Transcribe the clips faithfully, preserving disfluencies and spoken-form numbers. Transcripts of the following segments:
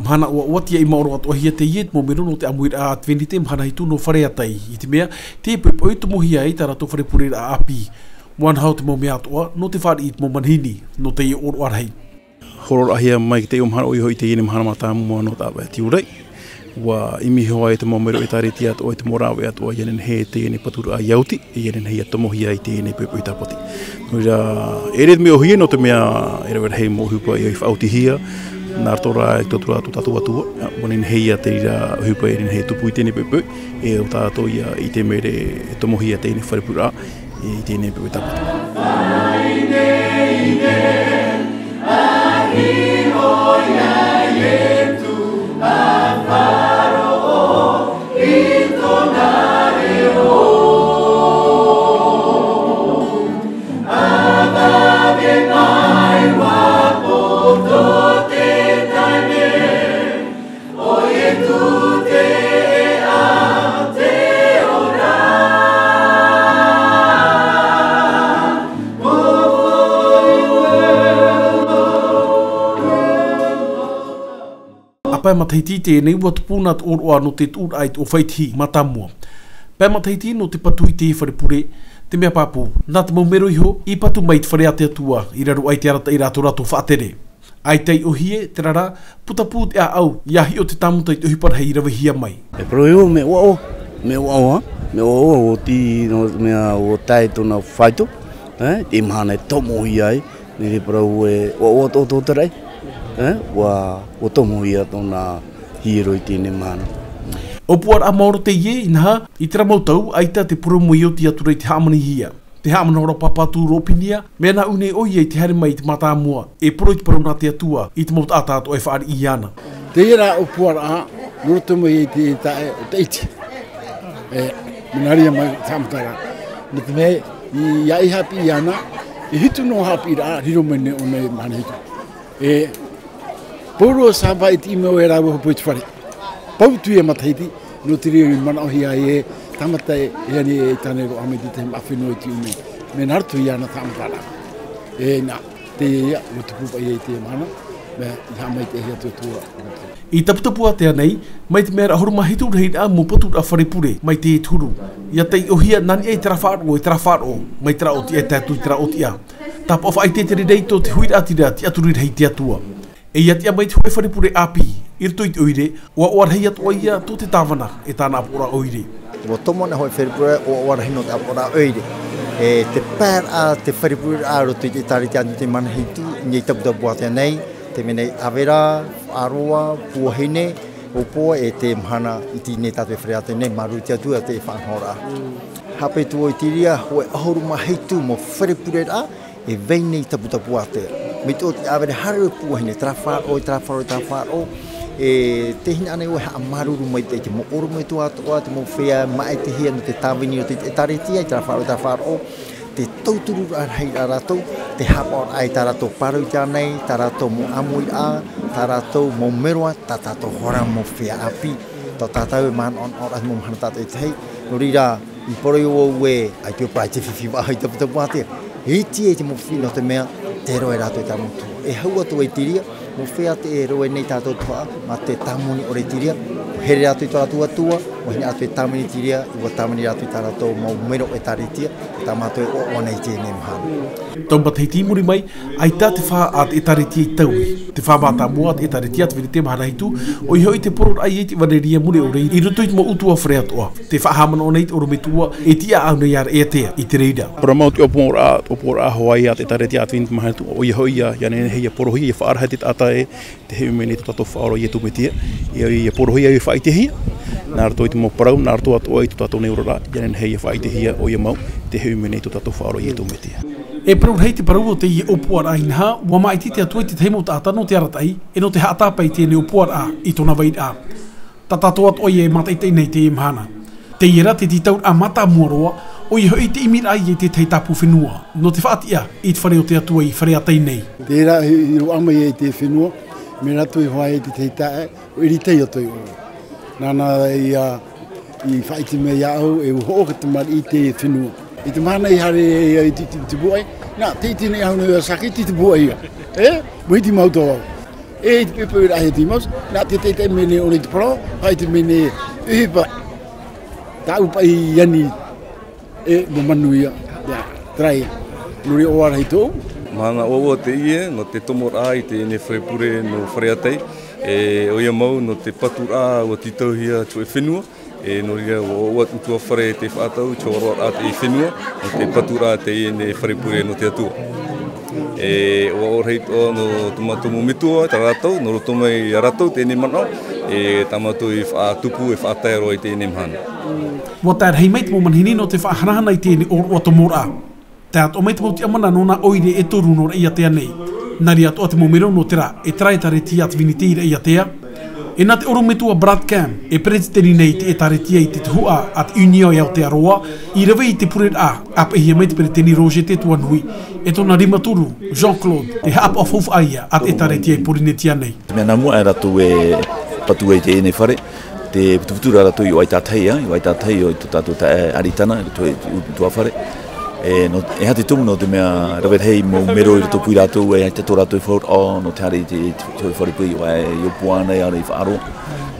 Mahana ʻoaʻoa, tiaʻi maoro atoʻa hia teie i te mau mero nō te ʻāmuiraʻa Advenite Mahana Hitu nō Fareatai, i te mea, tē poʻipoʻi tomohia ai tā rātou fare pureraʻa ʻāpī. ʻUa naho te mau mea atoʻa nō te fāriʻi i te mau manihini, nō teie ʻōroʻa rahi. Hōroʻahia mai i teie mahana, ʻoia hoʻi teie nei mahana mātāmua nō te ʻāvaʻe tiurai. ʻUa ʻimi iho ā te mau mero ʻĒtārētia atoʻa i te mau rāveʻa atoʻa, ʻia nehenehe teie nei paturaʻa ʻia oti, ʻia nehenehe ʻia tomohia i teie nei poʻipoʻi tāpati. Nō reira, e ʻere te mea ʻōhie nō te mea e rave rahi mau ʻohipa ʻia faʻaotihia, nā roto rā i te atura tō tātou Atua, ʻua nehenehe ia te reira ʻohipa e nehenehe e tupu i teie nei poʻipoʻi, e ʻo tātou ia i te mea e tomohia teie nei fare pureraʻa, i teie nei poʻipoʻi tāpati. ʻA pae matahiti teie nei, ʻua tupu nā te ʻōroʻa nō te tuʻuraʻa i te ʻōfaʻi tihi mātāmua. Pae matahiti nō te patu i te fare pure, te mea pāpū, nā te mau mero iho i patu mai i te fare a te Atua, i raro aʻe i te arataʻi i rātou rātou faʻatere. ʻAita i ʻōhie, terā rā, putapū te ʻāʻau, ʻia hiʻo te tāmata i te ʻohipa rahi i ravehia mai. E parau iho, mea ʻoaʻoa, mea ʻoaʻoa, mea ʻoaʻoa, ʻua oti nō te mea ʻua tae tōna faito, e, te mahana e tomohia ai, nō te parau e ʻoaʻoa tō, tō te raʻi, e, ʻua, ʻua tomohia tōna hiero i teie mahana. ʻŌpuaraʻa maoro teie, inaha, i terā mau tau, ʻaita te purōmu i oti atu ra i te hāmanihia. Te haʻamanaʻo ra Pāpā Tū Rōpinia, mea nāʻu nei ʻoia i te haere mai i te mātāmua, e poro i te parau nā te Atua, i te mau taʻata atoʻa e fāriʻi iāna. Teie rā ʻōpuaraʻa, nō roto mai i te taʻata iti. E, mea nā reira mai te haʻamataraʻa. Nō te mea, i, ʻia haʻapiʻi iāna, e hitu noa haʻapiʻiraʻa, riro mai nei ʻōna i mahana hitu. E, pauroa Sāpaʻe i te ʻimi ʻoe e rāua hopoiʻa i te fare. Pau atu ia matahiti, nō te reira i manaʻohia ai e tāmata e, e ani e tāne roa mai te tahi mau fenua i te ʻumi. Mea nā roto iāna te haʻamataraʻa. E, nā, teie ia, ʻua tupu paʻi ai te mahana, mea, i haʻamaitaʻihia atu atu ā. I Taputapuātea nei, mai te mea ra ʻahuru mā hitu rahiraʻa mau paturaʻa fare pure, mai te huru. ʻIa taiʻohia nā niʻa i terā faʻaroʻo, i terā faʻaroʻo, mai terā ʻōtiʻa e tae atu i terā ʻōtiʻa. Tāpaʻo faʻaʻite te reira i tō te huiraʻatira tiʻaturi rahi i te Atua. E ʻia tiʻa mai te hōʻē fare pure ʻāpī, i roto i te ʻoire, ʻoaʻoa rahi atoʻa ia tō te tāvana, e tāna ʻāpoʻoraʻa ʻoire. ʻUa tomo ana hōʻē fare pure ʻoaʻoa rahi nō te ʻāpoʻoraʻa ʻoire. E te paeraʻa, te fare pureraʻa i roto i te ʻĒtārētia Adventite Mahana Hitu, i nei Taputapuātea nei, tē vai nei ʻĀvera, Faʻaroa, Tuahine, ʻŌpoa, e te mahana i teie nei tātou e fare atu nei, māuruuru te Atua i te faʻanahoraʻa. Haʻapae atu vau i te reira, hōʻē ʻahuru mā hitu mau fare pureraʻa, e vai nei Taputapuātea. Mai te ʻōtiʻa ʻĀvera haere ʻo Tuahine, terā faʻaroʻo, terā faʻaroʻo, terā faʻaroʻo, e te hinaʻaro nei ʻoe e haʻamāuruuru maitaʻi i te mau ʻorometua atoʻa, te mau feiā māʻitihia nō te tāvini i roto i te ʻĒtārētia, i terā faʻaroʻo, terā faʻaroʻo, te tautururaʻa rahi ia rātou, te haʻapaʻoraʻa i tā rātou pāroita nei, tā rātou mau ʻāmuiraʻa, tā rātou mau mero, tā tātou hora mau feiā ʻāpī, tā tātou e manaʻonaʻoraʻa i te mau mahana tātaʻitahi. Nō reira, i parau vau ē, ʻaita e ʻoaʻoa te fifi vaʻa i Taputapuātea. E iti e te mau fifi nō te mea, tē roaʻa rātou i tā rātou Atua. E hau atu vau i te reira, mau feiā tē roaʻa nei tā rātou Atua, mā te tāmoni ʻore i te reira, here rātou i tō rātou Atua, ʻua hinaʻaro e tāvini i te reira, ʻua tāvini rātou i tā rātou mau mero ʻĒtārētia, tā mātou e ʻoaʻoa nei i teie mahana. Tau matahiti i muri mai, ʻaita te fā a te ʻĒtārētia i taui. Te fā mātāmua a te ʻĒtārētia Adventite Mahana Hitu, ʻoia hoʻi te pororaʻa i te ʻevanelia mure ʻore i roto i te mau ʻutuāfare atoʻa. Te faʻahaʻamanaʻo nei te ʻorometua, e tiʻaʻau nei ia Raʻiātea, i te reira. Parau mau te ʻōpuaraʻa, ʻōpuaraʻa hoʻi a te ʻĒtārētia Adventite Mahana Hitu, ʻoia hoʻi ia, ʻia nehenehe ia porohia, ʻia faʻaarahia te taʻata ē, tē hoʻi mai nei tō tātou Faʻaora ʻo Iesu Mesia, ʻia, ʻia porohia, ʻia faʻaʻitehia, nā roto i te mau parau, nā roto atoʻa i tō tātou nei oraraʻa, ʻia nehenehe ʻia faʻaʻitehia ʻoia mau, tē hoʻi mai nei tō tātou Faʻaora ʻo Iesu Mesia. E parau rahi te parau o teie ʻōpuaraʻa inaha, ʻua māʻiti te Atua i te tahi mau taʻata nō te arataʻi, e nō te haʻatāpae i teie nei ʻōpuaraʻa i tōna vairaʻa. Tā tātou atoʻa ia e mātaʻitaʻi nei i teie mahana. Teie rā te tītauraʻa mātāmua roa, ʻoia hoʻi te ʻimiraʻa i te tahi tāpū fenua, nō te faʻatiʻa i te fare o te Atua i Fareatai nei. Terā i, i roaʻa mai ai te fenua, mai rātou i hoʻi ai te tahi taeaʻe, ʻo Erita ia Toiʻo. Nāna ia i faʻaʻite mai iāʻu, e hoʻo ka tamariʻi i te fenua. I te mahana i haere ai te, te, te puaʻi, nā, tē ʻite nei au nei ʻo Sāki te, te puaʻi ia. E, maitaʻi mau tō au. E i te pepe rahi e te mouse, nā te te te mene o nei te poro, hai te mene e pa. Tāʻu paʻi ani e mo manuia, ia, try. Nō reira ʻoa rahi tō. Mahana ʻoaʻoa teie, nō te tomoraʻa i teie nei fare pure nō Fareatai, e ʻoia mau nō te paturaʻa ʻua tītauhia atu e fenua, e nō reira ʻua, ʻua ʻutuāfare te faʻatau, te hōroʻaraʻa te fenua, nō te paturaʻa teie nei fare pure nō te Atua. E ʻoaʻoa rahi atoʻa nō tō mātou mau metua, tā rātou, nō roto mai iā rātou teie nei manaʻo, e tā mātou i faʻatupu, e faʻatae roa i teie nei mahana. ʻUa tae rahi mai te mau manihini nō te faʻahanahana i teie nei ʻōroʻa tomoraʻa. Tae atoʻa mai te mau tiʻamana nō nā ʻoire e toru nō Raʻiātea nei. Nā reira atoʻa te mau mero nō terā, e terā ʻētāretia Adventiste i Raʻiātea. E nā te ʻorometua Brad Cam, e peretiteni nei i te ʻētāretia i te tuhaʻa a te Union e Aotearoa, i rave i te pureraʻa, ʻāpeʻehia mai te peretiteni Roger Tetuanui, e tōna rima turu, Jean-Claude, te haʻapaʻo faufaʻa ia a te ʻētāretia i Pōrīnetia nei. Mea nā mua e rātou e patu ai teie nei fare, te putuputu rā rātou i ʻō ai tātahi, ā, i ʻō ai tātahi i tō tātou taʻe ʻaritana, i roto i te ʻutuāfare. E, nō, e aha te tumu nō te mea rave rahi mau mero i rotopū ia rātou, e ʻaita tō rātou e faʻaroʻo, nō te haere i te, te, te fare pure i ʻō ai, i ʻōpua ana, e ara i faʻaroʻo.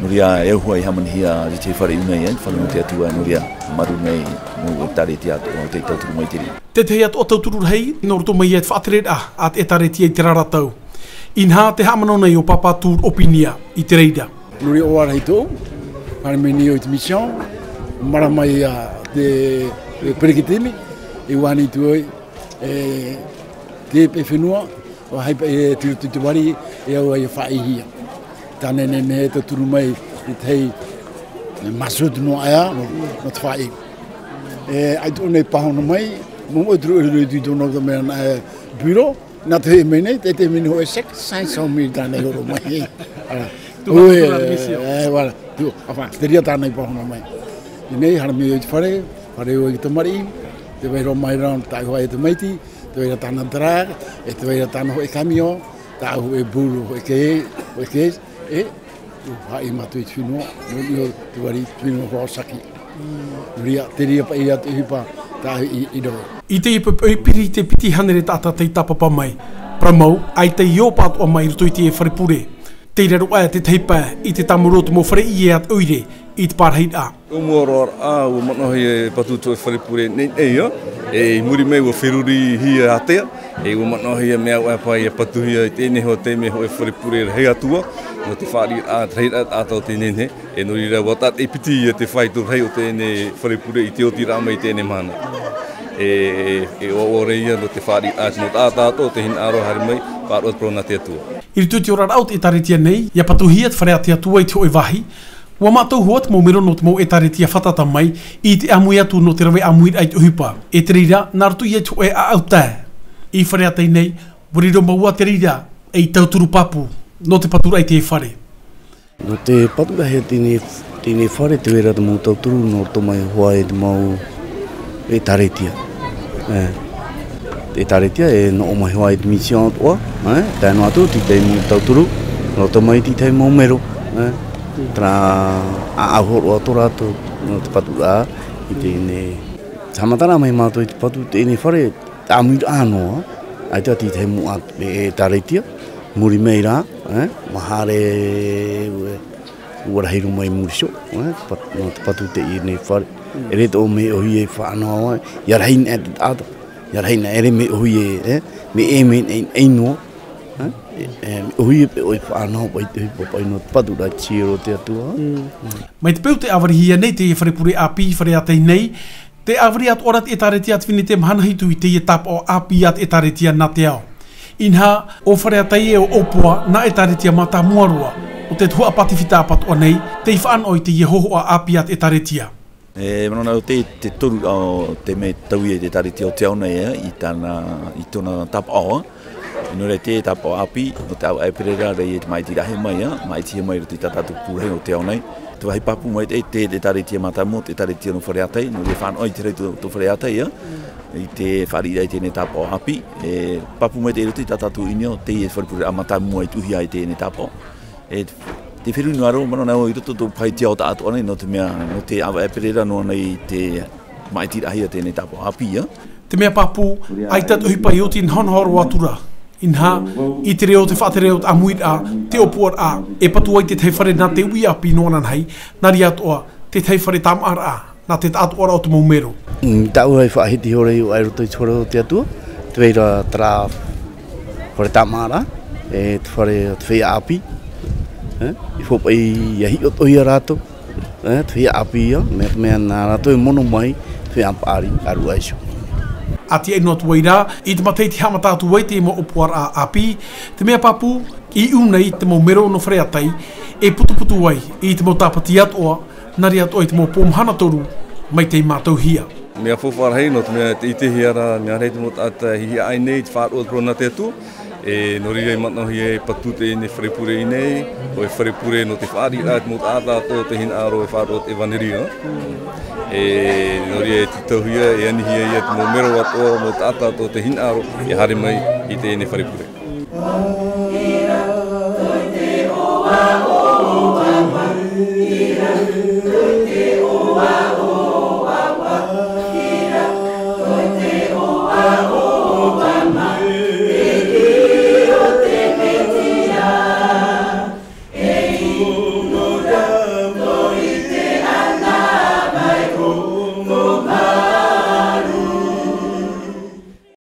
Nō reira, e ʻauhau i hāmanihia i te fare ʻū nei, e, te fare nō te Atua, nō reira, māuruuru nei, mau ʻētāretia atoʻa, tei tauturu mai i te reira. Te tahi atoʻa tauturu rahi, nō roto mai ia i te faʻatereraʻa a te ʻētāretia i terā ra tau. Inaha, te haʻamanaʻo nei o Pāpā Tū Ōpinia i te reira. Nō reira ʻoa rahi tō, haere mai nei ʻoe i te mission, marama ia te, te peretiteni, e ʻua ani atu ʻoe, e, te pepe fenua, ʻua haere paʻi e tiro i te vari, e au ai e faʻaʻitehia. Tāna e nehenehe e tauturu mai i te hei, e, marsute noa aʻe, nō, nō te faʻaʻite. E, ʻaita ʻōna i pāhono mai, mau ʻoe turu e riro i tōna mea nā, e, bureau, nā te hei mai nei, te, te mea nei hōʻē chèque, cinq cent mille tāna i horo mai. Voilà. Tu vas retourner à la mission. E, voilà. Tu, enfin, te reira tāna i pāhono mai. I nei, haere mai ʻoe i te fare, fare ʻoe i te tamariʻi, tē vai roa mai ra, tāʻu hoʻi e tamaiti, tē vai ra tāna drague, e tē vai ra tāna hōʻē camion, tāʻu hōʻē boulot, hōʻē caisse, hōʻē caisse, e, haʻi mātou i te fenua, nō, nō te vari i te fenua Haʻasaki. Nō reira, te reira paʻi ia te ʻohipa, tāʻu i, i rave. I teie poʻipoʻi piri te piti hānere taʻata tei tāpapa mai. Parau mau, ʻaita i ʻō pātoʻa mai i roto i te fare pure. Tei raro aʻe te tahi pae i te tāmau roa o te mau fare ʻie a te ʻoire i te pārahiraʻa. ʻO mua roa rā, ʻua manaʻohia e patu atu e fare pure nei, nei, ā, e i muri mai ʻua ferurihia ātea, e ʻua manaʻohia mea ʻoe paʻi e patuhia i teie nei hoa taime hōʻē fare pure rahi atu ā, nō te fāriʻiraʻa, te rahiraʻa taʻata o teie nei, e nō reira ʻua taʻa piti ia te faito rahi o teie nei fare pure i te oti rā mai i teie nei mahana. E, e, e ʻoaʻoa ra ia nō te fāriʻiraʻa, nō taʻata atoʻa, te hinaʻaro haere mai, faʻaroʻo atu ra nā te Atua. I roto i te oraraʻa o te ʻētāretia nei, ʻia patuhia te fare a te Atua i te hōʻē vāhi, ʻua mātauhia te mau mero nō te mau ʻētāretia fātata mai, i te ʻāmui atu nō te rave ʻāmuiraʻa i te ʻohipa. E te reira, nā roto ia i te hōʻē ʻāʻau tae. I Fareatai nei, ʻua riro mau ā te reira, ei tauturu pāpū, nō te paturaʻa i te fare. Nō te paturaʻahia teie nei, teie nei fare, tē vai ra te mau tauturu, nō roto mai hoʻi te mau ʻētāretia. E, te ʻētāretia, e nō mai hoʻi te mission atoʻa, e, tae noa atu, tei te mau tauturu, nō roto mai tei te mau mero, e, terā ʻāʻau hōroʻa tō rātou, nō te paturaʻa, i teie nei. Haʻamataraʻa mai mātou i te patu teie nei fare, ʻāmuiraʻa noa, ʻaita tei te mau ʻētāretia, muri mai rā, e, maha rē, e, ʻua rahi roa mai muri iho, e, pat-, nō te patu teie nei fare. Mm. E riro atoʻa mea ʻōhie e faʻanaho, e, ʻia rahi na te taʻata, ʻia rahi na ʻere mea ʻōhie, e, mea ʻē, mea ʻē, ʻē noa, e, e, mea ʻōhie paʻi ʻoe e faʻanaho, paʻi te ʻohipa paʻi nō te paturaʻa i te Atua. Mm. Mm. Mai te peu tē ʻāvarihia nei teie fare pure ʻāpī, Fareatai nei, tē ʻāvari atoʻa ra te ʻētāretia Adventiste mahana hitu i teie tāpaʻo ʻāpī a te ʻētāretia nā te ao. Inaha, ʻo Fareatai e ʻo ʻŌpoa, nā ʻētāretia mātāmua roa o te tuhaʻa Pātifita ʻapatoʻa nei, tei faʻanaho i teie hōhoʻa ʻāpī a te ʻētāretia. E, manaʻo nā au te, te toru o te mea tau ia i te ʻētāretia o te ao nei, e, i tāna, i tōna tāpaʻo, e. Nō reira te tāpaʻo ʻāpī, nō te ʻāvaʻe pererā, reira te māʻitiraʻa mai, e, māʻitihia mai i roto i tā tātou pū rahi o te ao nei. Te vāhi pāpū maitaʻi, te, te ʻētāretia mātāmua, te ʻētāretia nō Fareatai, nō te faʻanaho i te rahi tō, tō Fareatai, e, i te fāriʻiraʻa i teie nei tāpaʻo ʻāpī, e, pāpū maitaʻi i roto i tā tātou Union, teie fare pure mātāmua i tuʻuhia ai teie nei tāpaʻo. E, te feruri noa roa, manaʻo nā au i roto tō paʻi te ao taʻatoʻa nei, nō te mea, nō te ʻāvaʻe pererā noa nei te māʻitiraʻahia teie nei tāpaʻo ʻāpī, e. Te mea pāpū, ʻaita te ʻohipa i oti nahonaho roa atu ra. Inaha, i te reo o te faʻatere o te ʻāmuiraʻa, te ʻōpuaraʻa, e patu ai te tahi fare nā te uʻi ʻāpī nō ananahi, nā reira atoʻa, te tahi fare tāmāʻaraʻa, nā te taʻatoʻaraʻa o te mau mero. Mm, tāʻu e faʻahiti ihora i ʻō i roto i te fare o te Atua, tē vai ra terā fare tāmāʻaraʻa, e te fare o te feiā ʻāpī, e, i fōpaʻi, ʻia hiʻo-atoʻa-hia rātou, e, te feiā ʻāpī ia, mea, mea nā rātou e mono mai, te feiā paʻari, ʻāruʻa iho. ʻA tiaʻi noa atu ai rā, i te matahiti haʻamata atu ai te mau ʻōpuaraʻa ʻāpī, te mea pāpū, i ʻū nei te mau mero nō Fareatai, e putuputu ai, i te mau tāpati atoʻa, nā reira atoʻa i te mau pō mahana toru, mai tei mātauhia. Mea faufaʻa rahi, nō te mea tē ʻitehia ra, mea rahi te mau taʻata e hiaʻai nei, te faʻaroʻo te parau nā te Atua, e, nō reira i manaʻohia e patu teie nei fare pure i ʻō nei, ʻo e fare pure nō te fāriʻiraʻa te mau taʻata atoʻa o te hinaʻaro e faʻaroʻo te ʻevaneria. E, nō reira e tītauhia, e anihia ia te mau mero atoʻa, mau taʻata atoʻa o te hinaʻaro, e haere mai i teie nei fare pure.